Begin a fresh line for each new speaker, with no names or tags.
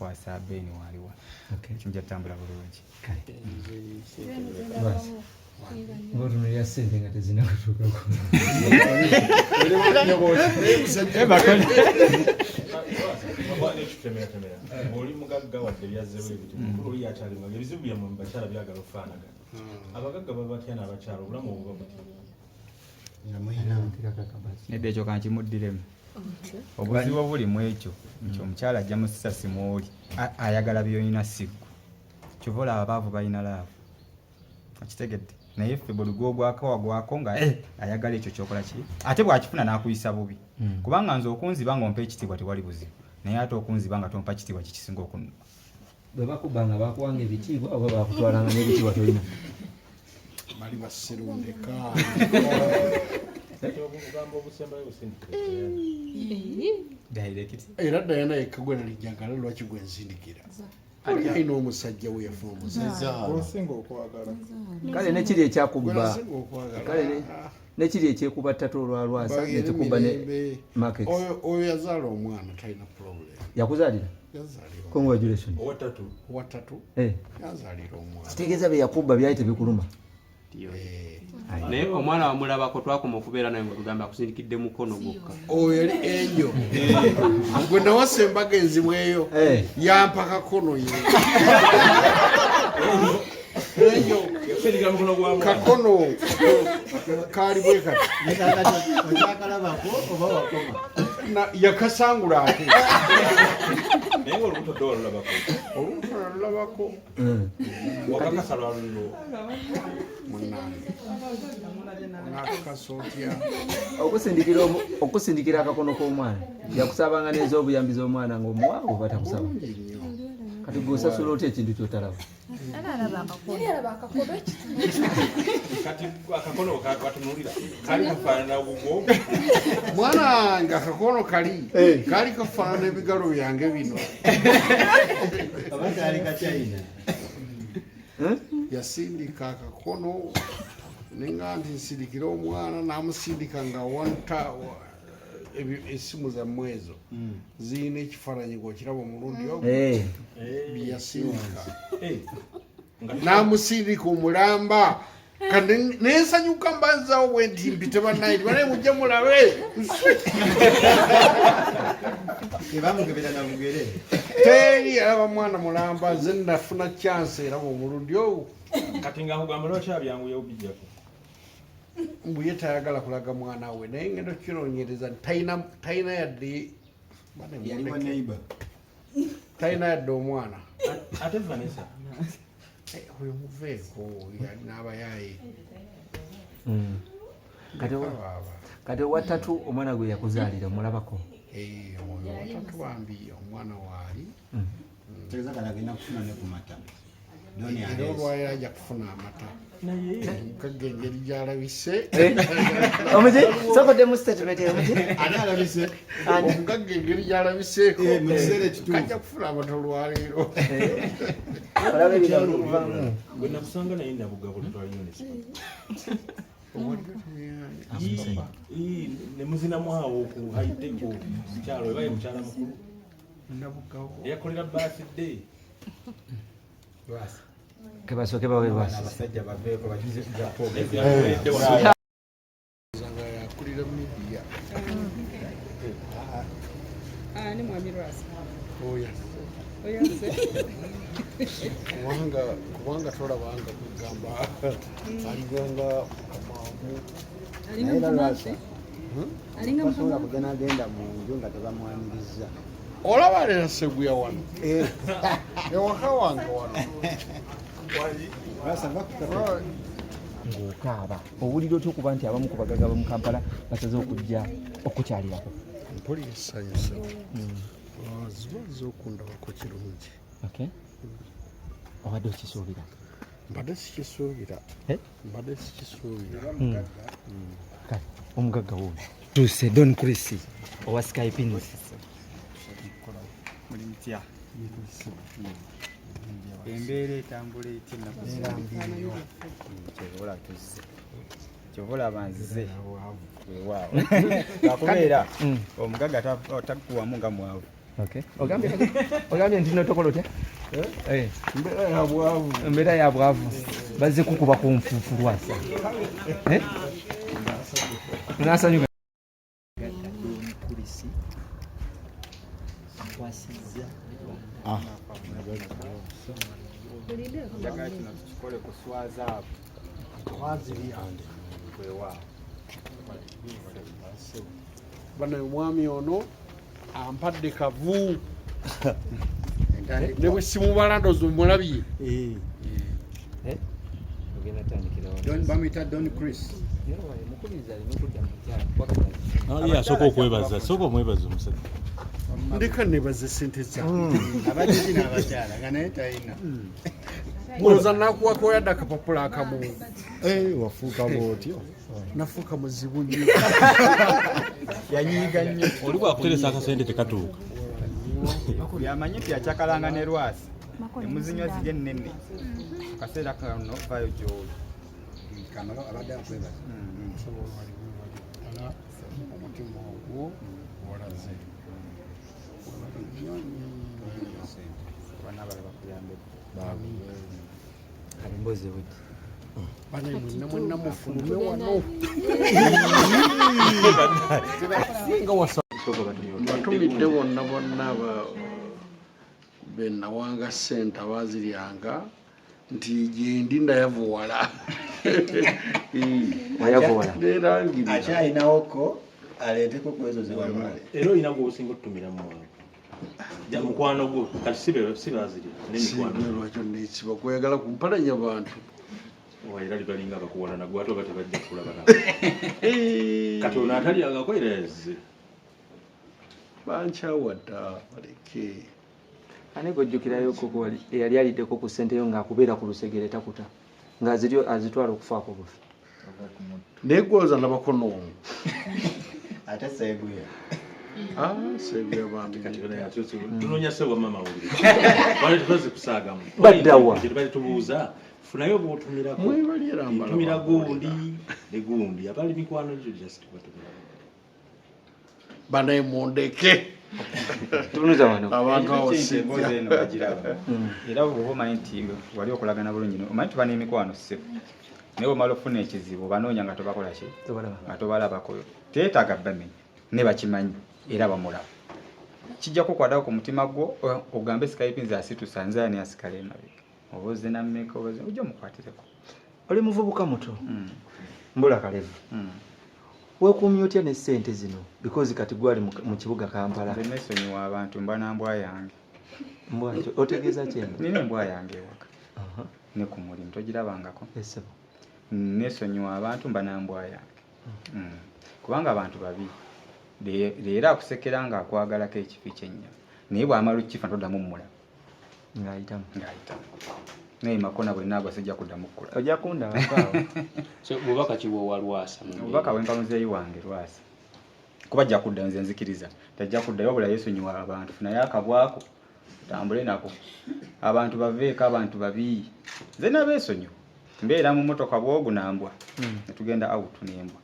Bakwasa Ben waliwa. Kijja kutambula bulungi.
Ng'otunuulira ssente nga tezinakutuukako.
Oli mugagga wadde byazzewo ebiti mukulu oli akyali mugagga, ebizibu byammwe mu bakyala byagala okufaanagana. Abagagga babatya n'abakyala, obulamu obuba butya?
Nedda, ekyo kankimuddiremu. Obuzibu obuli mu ekyo nti omukyala ajja musisa simwoli ayagala byolina siggu. Kyova olaba abaavu balina love, okitegedde? Naye ffe buli gwogwako wagwako nga ayagala ekyo kyokola ki, ate bwakifuna n'akuyisa bubi. Kubanga nze okunziba nga ompa ekitiibwa tewali buzibu, naye ate okunziba nga tompa kitiibwa kikisinga okunnuma.
Bwe bakuba nga bakuwanga ebitiibwa oba bakutwalanga n'ebitiibwa tolina?
Bali baserundeka.
Obugambo obusembayo busindikire.
Direct.
Era Dayana yekka gwe nalijagala, lwaki gwe nzindikira? Oli alina omusajja we, yafa omusajja.
Osinga okwagala.
Kale nekiri
Gwe
ekyakubba
nasinga okwagala.
Kale nekiri ekyekuba ttatu olwalwasa
Bagere
nekikuba ne
mirembe.
market.
Oyo yazaala omwana, talina problem.
Yakuzaalira?
Yazaalira.
Congratulations.
Owatatu.
Watatu. Yazaalira omwana.
Kitegeeza bye yakubba byali tebikuluma.
Naye omwana wamulabako? Twakoma okubeera naye nga tugamba akusindikidde mukono gwokka.
Oyo yali enjo gwe nawasa embaga enzibu eyo. Yampa kakono ye enjo.
Yakusindikira mukono gwa mwana.
Kakono kaali bwe kati.
Okyakalabako oba wakoma?
Yakasangula ate.
Naye nga olubuto dde walulabako?
Olubuto nalulabako.
Wakakasa lwalulwo?
Munange, onakakasa otya?
Okusindikira akakono k'omwana, yakusabanga n'ez'obuyambi z'omwana ng'omuwa oba takusaba?
Bulungi nnyo.
Kati gwe osasula otya ekintu ky'otalaba?
Alaba akakono.
Kati akakono katunulira kali kafaanana gugwo?
Mwana wange, akakono kali kaali kafaanana ebigalo byange bino.
Oba kaali kachina?
Yasindika akakono nenga nti nsindikire omwana, namusindika nga wanta esimu zammwe ezo ziyina ekifaananyi gweokiraba omulundi ogwo byeyasindika. Namusindika omulamba kandi nensanyuka mbanzawo bwe nti mpite bannaye nti banaye mujje mulabe.
Tebamukebera na bugere?
Teri alaba mwana mulamba, nze nafuna chance era omulundi ogwo.
Kati nga nkugamba lwaki abyanguye obijjako?
Mbu ye tayagala kulaga mwana we, naye ngenda okukinoonyereza nti talina yadde. Bane
Yali wa
mundeke.
neighbor.
Talina yadde omwana.
Ate Vanessa?
Oyo muveeko, yalina abayaaye.
Kati kati owatatu omwana gwe yakuzaalira omulabako?
Eh, oyo watatu bambi omwana waali.
Tegeeza kati agenda kufuna ne ku mata. Doni
Era
aleese.
olwaliro ajja kufuna amata, omugagga engeri gyalabise.
Omuki sokoddemu statement omuki?
Ani alabise?
Omugagga engeri gyalabiseeko.
Eh, mu kiseera ekituufu.
Kajja kufuna amata olwaleero.
Olaba ebigambo bikuvaamu.
Gwe nakusanga naye Nabugabo, twaliyo ne ne muzinamu awo ku haiteko mukyalo ebaye mukyala mukulu.
Nabugabo.
Eyakolera birthday.
Kebasooke bawe lwasi.
Abasajja baveeko bajuze.
Yakoledde wano.
Nga yakulira media.
Ani, mwami Lwasa?
Oyo.
Oyanze.
Kubanga tolabanga kugamba alinganga mukamamu.
Alinga
Naye era
mukama
Lwasa,
waffe. Alinga
basobola
mukama.
kujja n'agenda mu nju nga tebamwaniriza.
Olaba leero Seguya wano ewaka wange wano.
Lwasa, va ku carpet.
Ng'okaaba, owulira otya okuba nti abamu ku bagagga mu Kampala basaze okujja okukyalirako?
Mpulira essanyu. Ziba zokundabako kirungi.
Okay. Obadde okisuubira?
Mbadde sikisuubira.
Eh?
Mbadde sikisuubira.
Kale omugagga wuuno tuuse, Don Chris owa Skypins.
Muli mutya? Embeera etambula etya ennaku zino? Kyova olaba tuzze, kyova olaba nzize, weewaawo, lwakubeera omugagga takuwamu nga mwavu.
Okay. Ogambye ogambye nti notokola otya? Eh.
Mbeera ya bwavu.
Embeera ya bwavu. Bazze kukuba ku nfuufu Lwasa. Eh? Nasanyuka.
Njagala kino tukikole kuswaza abo. Weewaawo.
Bano omwami ono ampadde kavu ne bwe simubala ndozi omulabye.
Eh? Ogenda tandikirawo.
Don bamuyita Don Chris.
Mukubiriza aleme kudda mu kyalo.
Ye asooka okwebaza, sooka omwebaza omusajja.
Ndeka nebaze sente zange.
Abadde n'abakyala nga naye talina.
Olowooza nakuwako yadde akapapula akamu.
Eh, wafuuka bw'otyo.
Nafuuka muzibu nnyo.
Yanyiiga nnyo.
Oli bwakuteresa akasente tekatuuka.
Yamanyi nti yacakalanga ne Lwasa. Emuzinywa ziri ennene. Akaseera kano vaayo gy'oli.
Kamalo abadde akwebaza.
Ddala omutima ogwo walaze.
Abaana abalala bakuyambeko.
Emboozi ewedde.
Bane mwenna mwenna mufulume wano. Nga wasa. Batumidde bonna bonna be nawanga ssente abaaziryanga nti gyendi ndayavuwala.
Wayavuwala.
Neerangirira.
Akyayinawoko aleeteko ku ezo ze wamuwa.
Era olina gw'osinga otutumira mu Ja, mukwano gwo kati si baazirya n'emikwano.
Siigwe lwaki onneesiba kweyagala kumpalanya bantu.
Wa, era libalinga abakuwalana gwe ate oba tebajja kulaba nabo. Kati ono atalyangako era yazze.
Bankyawa dda baleke.
Ani gw'ojjukirayo koko eyali aliddeko ku ssente yo ng'akubeera ku lusegere takuta ng'aziryo azitwala okufaako bufi?
Naye gwoza ndabako n'omu.
Ate seeguya.
Ah, seeguya bambi.
Kati ono yatuuse, tunoonya ssebo wamma mawulire. Bali tubaze kusaagamu.
Badda wa?
Kye tubadde tubuuza, funayo bw'otumirako.
Mwebali era mbala
Tumira
babuulira.
gundi ne gundi. Abali mikwano gyo just batumira.
Banaye mundeke.
Tunuza wano.
Abantu awo
Ekyo emboozi
sijja.
eno bagiraba. Era bw'oba omanyi nti wali okolagana bulungi omanyi tuba n'emikwano ssebo. Naye bw'omala okufuna ekizibu banoonya nga tobakola ki?
Tobalaba.
Nga tobalabako. Teyeetaaga bamenya ne bakimanyi era bamulaba. Kijja kukwatako ku mutima gwo ogambe Skype nze asitusa nze ani asigala emabega. Oba ozze na mmeka oba ozze ojja omukwatireko.
Oli muvubuka muto. Mbula kalevu. Weekuumye otya ne ssente zino? Because kati gwali mu kibuga Kampala.
Nze neesonyiwa abantu mba na mbwa yange.
Mbwa ki? Otegeeza ki eno?
Nina embwa yange ewaka. Ne ku mulimu togirabangako.
Ssebo.
Neesonyiwa abantu mba na mbwa yange. Kubanga abantu babi. Leero akusekera ng'akwagalako ekifi ky'ennyama. Naye bw'amala okukifa toddamu mmulaba.
Ng'ayitamu.
Ng'ayitamu. Naye makona bwe naagwa sijja kuddamu kukulaba.
Ojja kundabako awo.
So bubaka ki bw'owa Lwasa mu mbeera?
Obubaka bwe mpa muzeeyi wange Lwasa. Kuba ajja kudda nze nzikiriza. Tajja kuddayo wabula yeesonyiwa abantu. Funayo akabwako otambule nako. Abantu baveeko abantu babi. Nze nabeesonyiwa. Mbeera mu mmotoka bwogu na mbwa. Ne tugenda out n'embwa.